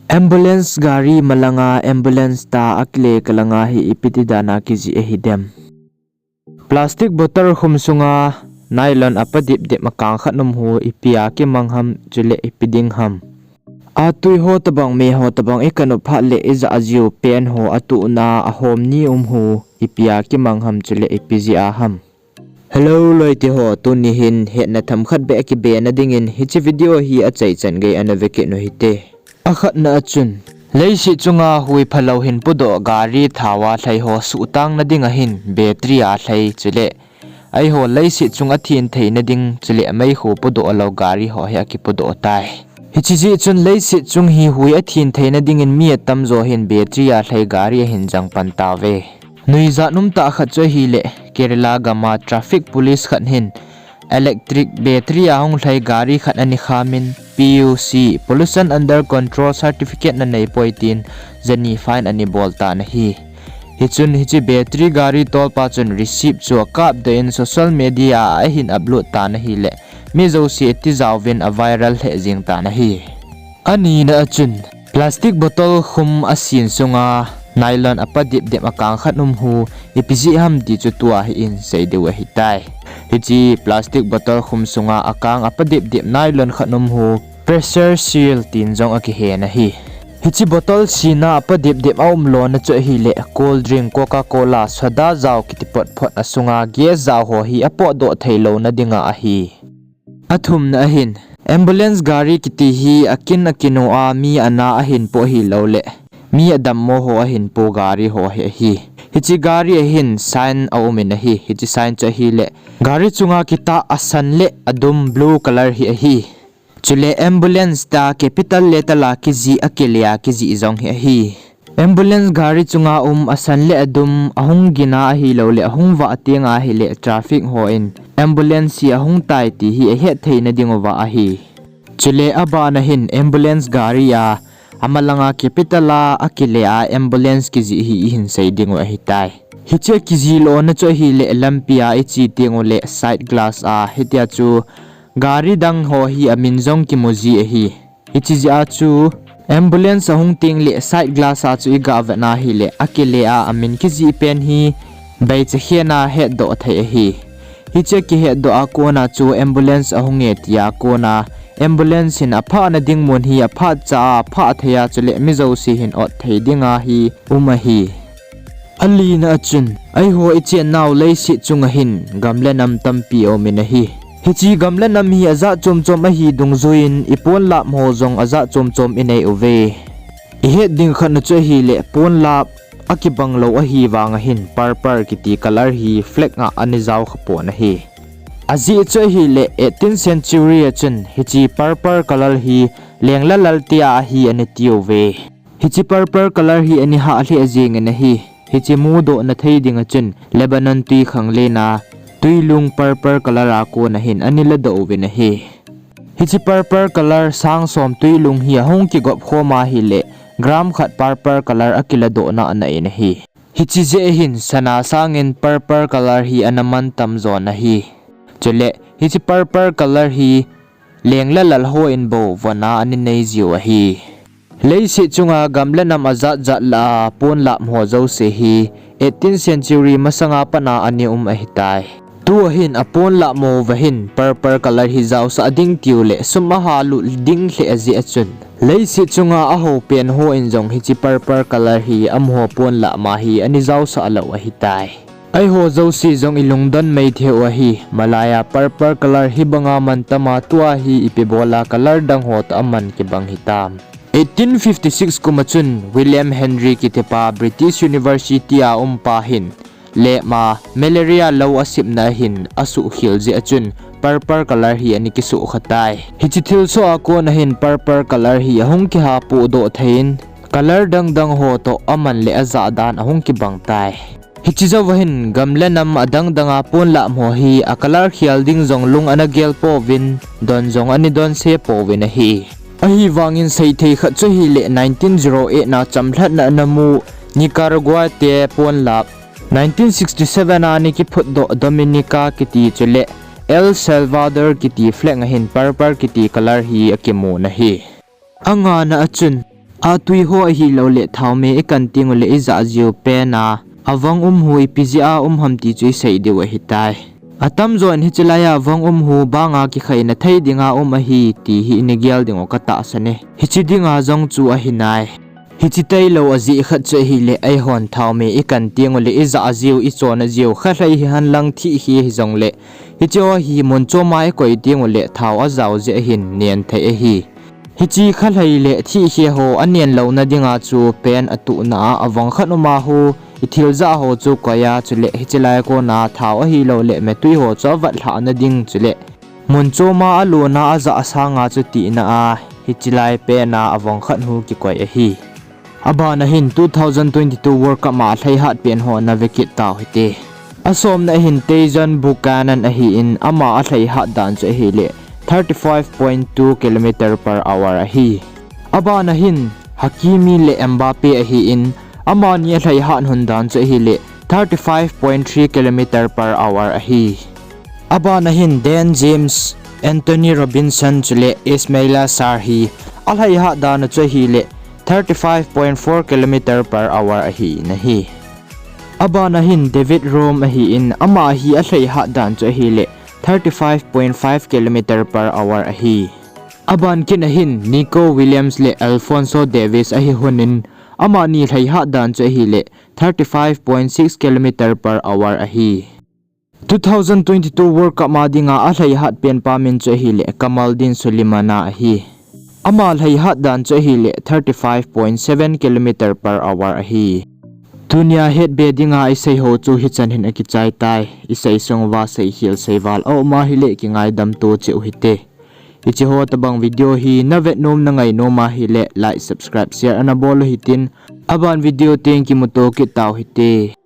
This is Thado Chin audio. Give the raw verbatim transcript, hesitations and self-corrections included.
Ambulance gari malanga ambulance ta akile kalanga hi ipi ti dana kijih ahi dem. Plastic bottle khum sunga nylon apa dip dip akang khat um hu ipi a kimang ham chule ipi ding ham. Atui ho tabang, me ho tabang ikan u phat le ija ajiu pen ho atuhna ahom ni um hu ipi a kimang ham chule ipi jeh a ham. Hello loite ho, tuni hin hetna themkhat beh kibe na dingin hiche video hi achaichan gei ana vekit u hite. Akhatna achun, leiset chunga hui phalou hin podoh gari thao a lhai ho suhtang na ding ahin battery a lhai chule eiho leiset chung athin theina ding chule meikhu podoh lou gari ho hi akipodoh tai. Hiche jeh chun leiset chung hi hui athin theina dingin mi atamjo hin battery a lhai gari ahin jang pan tauve. Nuijat umtah khat chu ahileh, Kerala gama traffic police khat hin electric battery a hung lhai gari khat ana khamin P U C, Pollution Under Control Certificate nanei poi tin jani fine ana bol tan ahi. Hichun hiche battery gari tolpa chun receipt chu akapdoh in social media a ahin upload tan ahileh, mi jouse atijauvin aviral lheh jeng tan ahi. Anina achun, plastic bottle khum asin sunga nylon apa dip dip akang khat um hu ipi jeh ham ti chu tua hi isei diu ahitai. Hiche plastic bottle khum sunga akang apa dip dip nylon khat um hu pressure seal tin jong akihen ahi. Hiche bottle sina apa dip dip aum lona chu ahileh cold drink, Coca-Cola, soda jao kiti phot phot asunga gas jao ho hi apotdoh theilouna dinga ahi. Athumna ahin, ambulance gari kiti hi akin akin u a mi ana ahin po hilouleh mi adammo ho ahin po gari ho hi ahi. Hiche gari ahin sign aumin ahi. Hiche sign chu ahileh gari chunga kitah asan le adum blue color hi ahi. Chule ambulance tia capital letter a kijih akile a kijih jong hi ahi. Ambulance gari chunga um asan le adum ahung gin a ahilouleh ahung vah tenga ahileh traffic hon ambulance hi ahung tai ti hi ahet theina dinguva ahi. Chule abana hin ambulance gari a amalanga capital a akile a ambulance kijih hi ihin sei dingu ahitai. Hiche kijih lona chu ahileh lampi a iche tenguleh side glass a hitia chu gari dang ho hi amin jong kimu ji ahi. Hiche jeh a chu ambulance ahung tengleh side glass a chu iga vetna ahileh akile a amin kijih pen hi baichakhen a hetdoh thei ahi. Hiche kihetdoh a kona chu ambulance ahunge tia kona ambulance hin aphahna ding mun hi aphatcha a aphah thei a chuleh mi jouse hin ot thei dinga hi um ahi. Alina achun, eiho ichennau leiset chunga hin gam le nam tampi aumin ahi. Hiche gam le nam hi ajat chom chom ahi dungjuiyin iponlap ho jong ajat chom chom inei uve. Ihet ding khatna chu ahileh ponlap akibang lou ahivanga hin purple kiti color hi flag a ana jao khapon ahi. Ajeh chu ahileh eighteenth century achun hiche purple color hi lengla lal tia ahi ana tiuve. Hiche purple color hi ana hah lheh jengin ahi. Hiche mudohna thei dinga chun Lebanon twikhanglen a twilung purple color a kona hin ana ladoh uvin ahi. Hiche purple color sang som twilung hi ahung kigop khom ahileh gram khat purple color akiladohna ana in ahi. Hiche jeh hin sana sangin purple color hi ana mantam jon ahi. Chuleh hiche purple color hi lengla lal hon bou vona ana nei jiu ahi. Leiset chunga gam le nam ajat jat lah a ponlap ho jouse hi eighteenth century masanga pat a ana um ahitai. Tua hin aponlap mouva hin purple color hi jaosah ding tiuleh sum aha lut ding lheh ajeh achun leiset chunga ahoupen hon jong hiche purple color hi amaho ponlap ma hi ana jaosah lou ahitai. Eiho jouse jong ilungdon mai thei u ahi, malaiya purple color hibanga mantama tua hi ipi bola color dang ho toh aman kibang hitam. Eighteen fifty six kuma chun William Henry kitipa British University a umpa hin lab a malaria lou asepna ahin asuhkhel jeh achun purple color hi ana kisuhkha tai. Hiche thilsoh a kona hin purple color hi ahung kihapohdoh thei in color dang dang ho toh aman le ajah dan ahung kibang tai. Hiche jouva hin gam le nam adang danga ponlap ho hi a color khel ding jong lung ana gel pouvin, don jong ana donse pouvin ahi. Ahivangin seithei khat chu ahileh nineteen zero eight na chamlhatna ana mu Nicaragua te ponlap, nineteen sixty seven a ana kiphutdoh Dominica kiti chuleh El Salvador kiti flag a hin purple kiti color hi akimun ahi. Angana achun Atui ho ahilouleh thaome ikan tenguleh ijah jiu pen a avang um hu ipi jeh a um ham ti chu isei diu ahitai. Atamjon hiche laiya vang um hu banga kikhaina thei dinga um ahi ti hi inagel dingu katahsan e. Hiche dinga jong chu ahinai. Hiche tailou ajeh khat chu ahileh eihon thaome ikan tenguleh ijah jiu ichonna jiu khalhei hihenlang thihkhe hijongleh, hicheho hi mun choma ikoi tenguleh thao ajao jeh ahin nen thei ahi. Hiche khalhei leh thihkhe ho anen louna dinga chu pen atuhna a avang khat uma hu, ithil jah ho chu koiya chuleh hiche lai kona thao ahilouleh metui ho chu avatlhahna ding chuleh mun choma alona ajah sanga chu tina a hiche lai pen a avang khat hu kikoi ahi. Abana hin two thousand twenty-two World Cup a alhaihat pen ho nave kit tau hite. Asomna ahin Tejan Buchanan ahin ama alhaihat dan chu ahileh thirty-five point two kilometer per hour ahi. Abana hin Hakimi le Mbappe ahin amani alhaihat hun dan chu ahileh thirty-five point three kilometer per hour ahi. Abana hin Dan James, Antonee Robinson chuleh Ismaila Sarr hi alhaihat dan chu ahileh thirty-five point four kilometer per hour ahi nahi. Abana hin David Raum ahin ama hi alhaihat dan chu ahileh thirty-five point five kilometer per hour ahi. Aban kit ahin Nico Williams le Alphonso Davies ahi hunin amani lhaihat dan chu ahileh thirty-five point six kilometer per hour ahi. Two thousand twenty-two World Cup a dinga alhaihat penpa min chu ahileh Kamaldeen Sulemana ahi. Ama lhaihat dan chu ahileh thirty-five point seven kilometer per hour ahi. Tunia hetbe dinga isei ho chu hichan hin akichai tai. Isei sung uva seikhel seival aum ahileh kingaidam to cheh u hite. Hicheho tobang video hi navet nom nangai nom ahileh like, subscribe, share ana bol u hitin. Aban video teng kimuto kit tau hite.